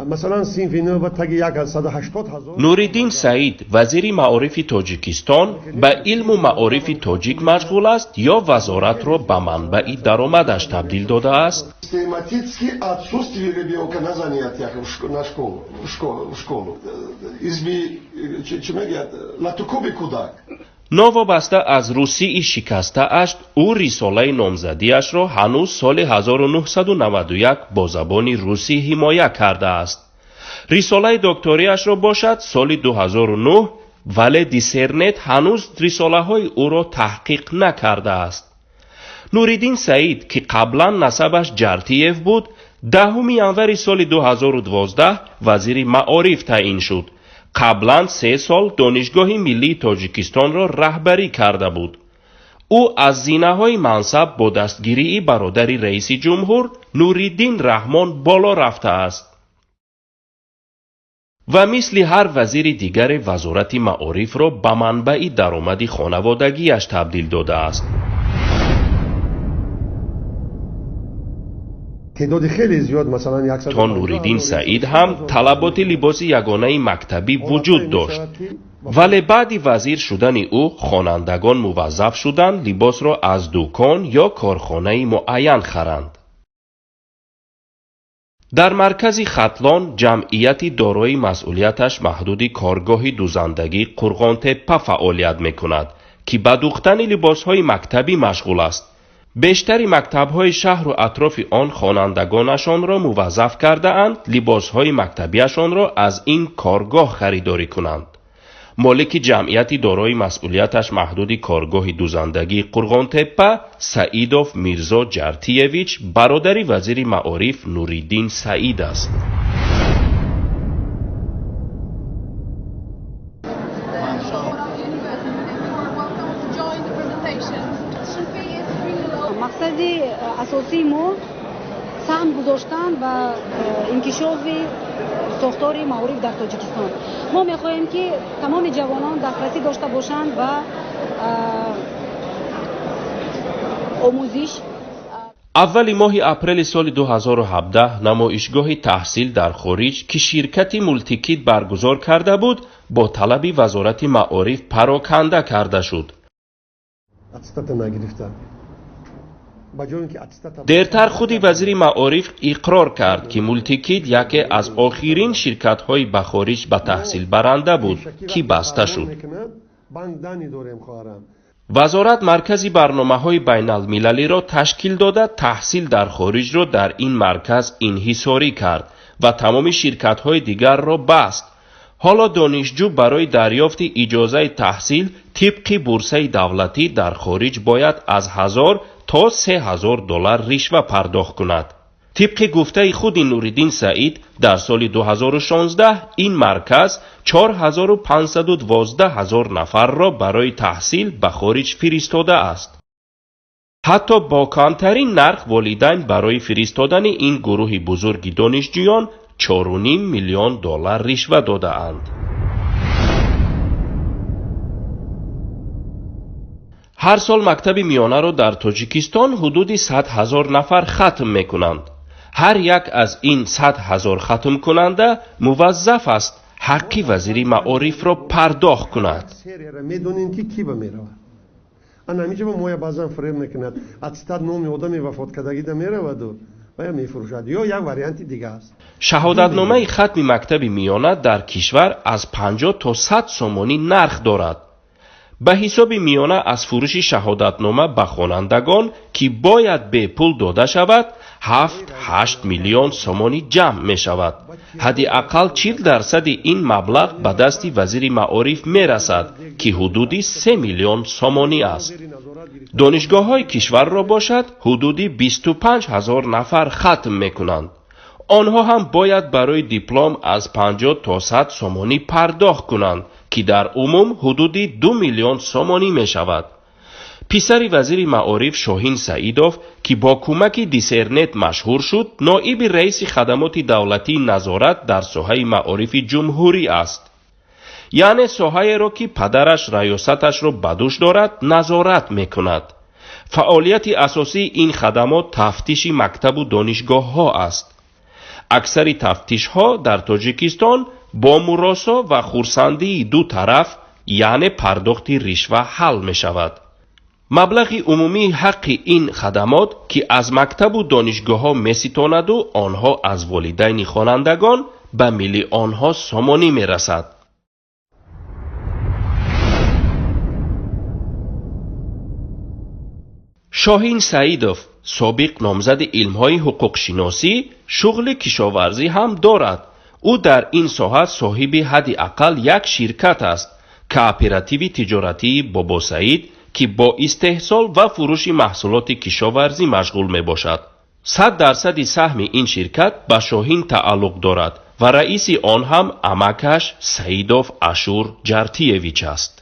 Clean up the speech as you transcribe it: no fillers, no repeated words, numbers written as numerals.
Масалан, синфи нӯ ба таги 180 000. Нуриддин Саид, вазири маорифи Тоҷикистон, ба илму маорифи тоҷик машғул аст ё вазоратро ба манбаи даромадаш табдил додааст? Систематически отсутствие ребенка на занятиях на школу, в школу. Изби, чӣ мегӯяд, латукуби кӯдак. Новобаста аз русии шикастааш, ӯ рисолаи номзадиашро ҳанӯз соли 1991 бо забони русӣ ҳимоя кардааст. Рисолаи докториашро бошад соли 2009, вале Диссернет ҳанӯз рисолаҳои ӯро таҳқиқ накардааст. Нуриддин Саид, ки қаблан насабаш Ҷартиев буд, 10 январи соли 2012 вазири маориф таъин шуд. Қаблан 3 сол Донишгоҳи миллии Тоҷикистонро раҳбарӣ карда буд. Ӯ аз зинаҳои мансаб бо дастгирии бародари раиси ҷумҳур Нуриддин Раҳмон боло рафтааст ва мисли ҳар вазири дигаре вазорати маорифро ба манбаи даромади хонаводагиаш табдил додааст. Теъдоди хеле зиёд, масалан, То Нуриддин Саид ҳам талаботи либоси ягонаи мактабӣ вуҷуд дошт, вале баъди вазир шудани ӯ хонандагон муваззаф шуданд либосро аз дукон ё корхонаи муайян харанд. Дар маркази Хатлон ҷамъияти дорои масъулияташ маҳдуди коргоҳи дузандагӣ Қурғонтеппа фаъолият мекунад, ки ба духтани либосҳои мактабӣ машғул аст. Бештари мактабҳои шаҳру атрофи он хонандагонашонро муваззаф кардаанд либосҳои мактабиашонро аз ин коргоҳ харидорӣ кунанд. Молики ҷамъияти дорои масъулияташ маҳдуди коргоҳи дузандагии Қурғонтеппа Саидов Мирзо Ҷартиевич, бародари вазири маориф Нуриддин Саид аст. Мақсади асосии мо саҳм гузоштан ба инкишофи сохтори маориф дар Тоҷикистон. Мо мехоҳем, ки тамоми ҷавонон дастрасӣ дошта бошанд ба омӯзиш. Аввали моҳи апрели соли 2017 намоишгоҳи таҳсил дар хориҷ, ки ширкати Мултикид баргузор карда буд, бо талаби вазорати маориф пароканда карда шуд. Аттестата нагирифта, ба ҷои ин ки аттестата Дертар худи вазири маориф иқрор кард, ки Мултикид яке аз охирин ширкатҳои ба хориҷ ба таҳсил баранда буд, ки баста шуд. Банк дани дорем, хоҳарам. Вазорат маркази барномаҳои байналмилалиро ташкил дода, таҳсил дар хориҷро дар ин марказ инҳисорӣ кард ва тамоми ширкатҳои дигарро баст. Ҳоло донишҷӯ барои дарёфти иҷозаи таҳсил тибқи бурсаи давлатӣ дар хориҷ бояд аз 1000 то 3000 доллар ришва пардохт кунад. Тибқи гуфтаи худи Нуриддин Саид, дар соли 2016 ин марказ 4512 ҳазор нафарро барои таҳсил ба хориҷ фиристодааст. Ҳатто бо камтарин нарх волидайн барои фиристодани ин гурӯҳи бузурги донишҷӯён 4,5 миллион доллар ришва додаанд. Ҳар сол мактаби миёнаро дар Тоҷикистон ҳудуди 100 000 нафар хатм мекунанд. Ҳар як аз ин 100 000 хатмкунанда муваззаф аст ҳаққи вазири маорифро пардохт кунад. Серияра медонем, ки ки ба меравад. Ана ҳаминҷа ба моя баъзан фиреб мекунад, аттестат номи одами вафоткардагида мераваду вая мефурӯшад ё як варианти дига аст. Шаҳодатномаи хатми мактаби миёна дар кишвар аз 50 то 100 сомонӣ нарх дорад. Ба ҳисоби миёна аз фурӯши шаҳодатнома ба хонандагон, ки бояд бепул дода шавад, 7-8 миллион сомонӣ ҷамъ мешавад. Ҳадди ақал 40 дарсади ин маблағ ба дасти вазири маориф мерасад, ки ҳудуди 3 миллион сомонӣ аст. Донишгоҳҳои кишварро бошад ҳудуди 25 ҳазор нафар хатм мекунанд. Онҳо ҳам бояд барои диплом аз 50 то 100 сомонӣ пардохт кунанд, ки дар умум ҳудуди 2 миллион сомонӣ мешавад. Писари вазири маориф Шоҳин Саидов, ки бо кӯмаки Диссернет машҳур шуд, ноиби раиси хадамоти давлатии назорат дар соҳаи маорифи ҷумҳурӣ аст, яъне соҳаеро, ки падараш раёсаташро ба дӯш дорад, назорат мекунад. Фаъолияти асосии ин хадамот тафтиши мактабу донишгоҳҳо аст. Аксари тафтишҳо дар Тоҷикистон бо муросо ва хурсандии ду тараф, яъне пардохти ришва, ҳал мешавад. Маблағи умумии ҳаққи ин хадамот, ки аз мактабу донишгоҳҳо меситонаду онҳо аз волидайни хонандагон, ба миллионҳо сомонӣ мерасад. Шоҳин Саидов, собиқ номзади илмҳои ҳуқуқшиносӣ, шуғли кишоварзӣ ҳам дорад. Ӯ дар ин соҳа соҳиби ҳадди ақал як ширкат аст: кооперативи тиҷоратии Бобосаид, ки бо истеҳсол ва фурӯши маҳсулоти кишоварзӣ машғул мебошад. 100 дарсади саҳми ин ширкат ба Шоҳин тааллуқ дорад ва раиси он ҳам амакаш Саидов Ашур Ҷартиевич аст.